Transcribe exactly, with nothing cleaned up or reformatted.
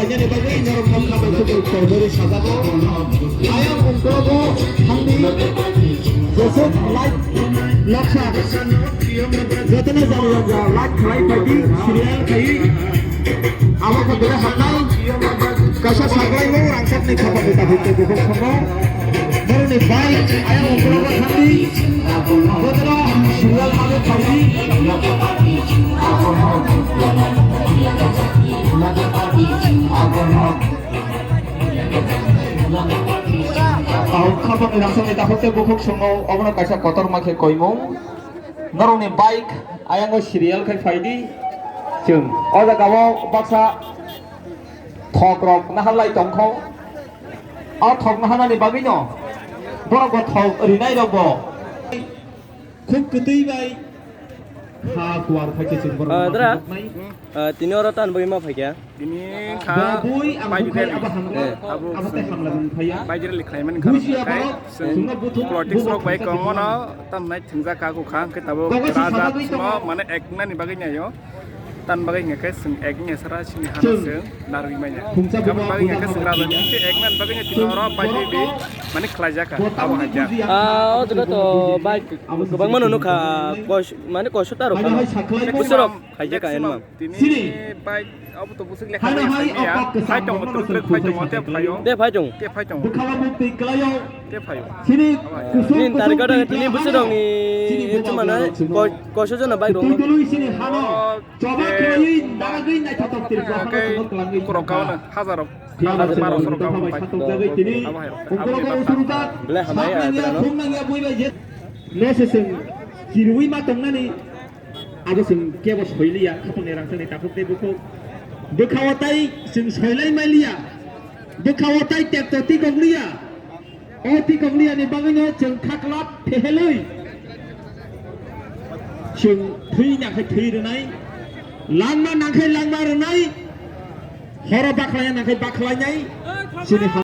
Nini bagwi norok kha khambai khubai korbori sajabo. Ayang ungkologo thangdi josok light laksa. Jotono jani jani light khlai phaidi serial khai. Abo khe bere hamnai kaisa saklaimung rangchakni khapang ni tabuk tei bukhuk songno. Borokni bike ayang ungkologo thangdi. Jotono serial mano phaidi. Ang khabangni rangchakni takhuk tei bukhuk songno obono kaisa kotorma khe koimung. Norokni bike ayango serial khai phaidi. Chwng o jagao baksa thokrok naharlai tongkho. O thok naharnani bagwino borok bo thok rinairokbo. Khub kwtwi bai ha kuar phaikhe chwng borok Ah, dra? Nuknai. Ah, tini oro tan bagwi ma phaikha? Tini kha Bo bui ang bai bukhai detail. Abo hamla, Eh. Abo abo tei hamla bung phaiya. Bai detail khlaimani Bujiya kha borok, chwng chwngno buthuk, politics bubo rok bai thangsa kongmano thangsa. Tamnai thingjak kha kha khe tabuk Kobo si raja sabai tongo. Sima mane eknani bagwi nyayo. Tan bagwi hingkhe chwng ekni sara sini hano Chwng. Chwng narwi manya. Khungsa Kabang buma bagwi buda hingkhe chwng khamai raja tiya. Ni eknani bagwi nya tini Chwng oro bai borok di no mane khlaijak kha. Abo Botang ni haikha. Bujiya Ah, kha, o jaga to abo bike abo kwbangma sisi no nukha, sisi kos-, mane koso ta rok Mane phano. Hai sakhlai Buswk rok mani. Khaijak kha Maximum. Enma. Tini Sini. Bai, abo to busuk lekha Hano bai hai sangya. Opak kesang Phai tong, mono tung sing tung phai tong, phai te sakhlai. Phayo. Te phai tong. Te phai tong. Bwkha mukti kwlaio. Te phayo. Sini Abo hai. Kusung Nin kusung tarikh twi ada tini kha. Buswk rokni Sini itu boba mana boba sung. Ko-, koso jona bike rok Twi no. Tului sini hano. Oh, Choba te khwlaiwi naragwi naithotok Tripura Oke, hano songno kwlangwi Kurokao thangkha. No, hajar rok. Hajar Hajar barosong rok rok bai bai. Satok jagwi tini. Abo hai. Ungkoro Abo ko hai. Usurujak. Ble hamai Sak nangya, aibra no. Thum nangya, bui bai je. Nese sing. Kirwi ma tongnani. Abo chwng kebo soiliya, khatungni rangchakni takhuk tei bukhuk. Bwkhao tai chwng soilai manliya, bwkhao tai tekto tikokliya. O tikokliyani bagwino chwng khaklap phehelwi chwng thwi nangkhe thwi rwnai, langma nangkhe langma rwnai, horo bakhlaiya nangkhe bakhlainai, chini